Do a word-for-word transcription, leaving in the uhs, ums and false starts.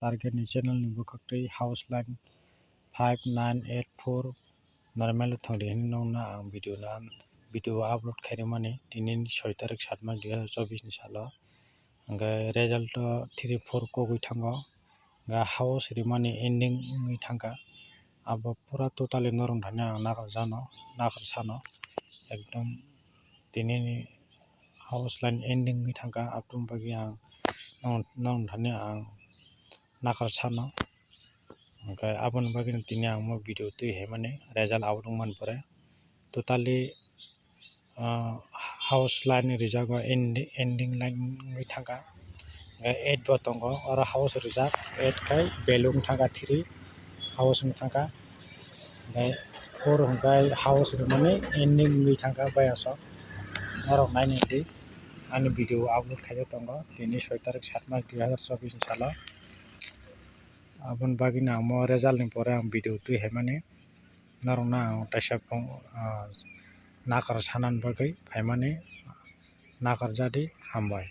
target ni channel ni bwkhak twi house line five nine eight four normal thangdi hinwi nongna ang video na, video upload khairwmani tini soi tarik saat mas dui hazar chobbish ni salo. Hwnkhe result o three four kogwi thango. Hwnkhe house rimani ending wngwi thangkha. Abo pura totally norok thani ang nakarjano, nakarsano. Ekdom tini ni house line ending wngwi thangkha. Aboni bagwi ang norok thani ang nakarsano. Hwnkhe aboni bagwino tini ang omo video twi haimani result out wngmani pore totally, ah, house line rijak o endi-, ending line wngwi thangkha. Hwnkhe eight bo tongo, oro house rijak eight khai value wng thangkha three, house wng thangkha. Hwnkhe four hwnkhe house rimani ending wngwi thangkha bayasok. Norok nainai di ani video upload khaijak tongo tini soi tarik saat mas dui hazar chobbish ni salo. Aboni bagwino ang omo result ni pore ang video twi haimani norokno ang teisa phone, ah, nakar sanani bagwi phaimani nakar jadi hambai.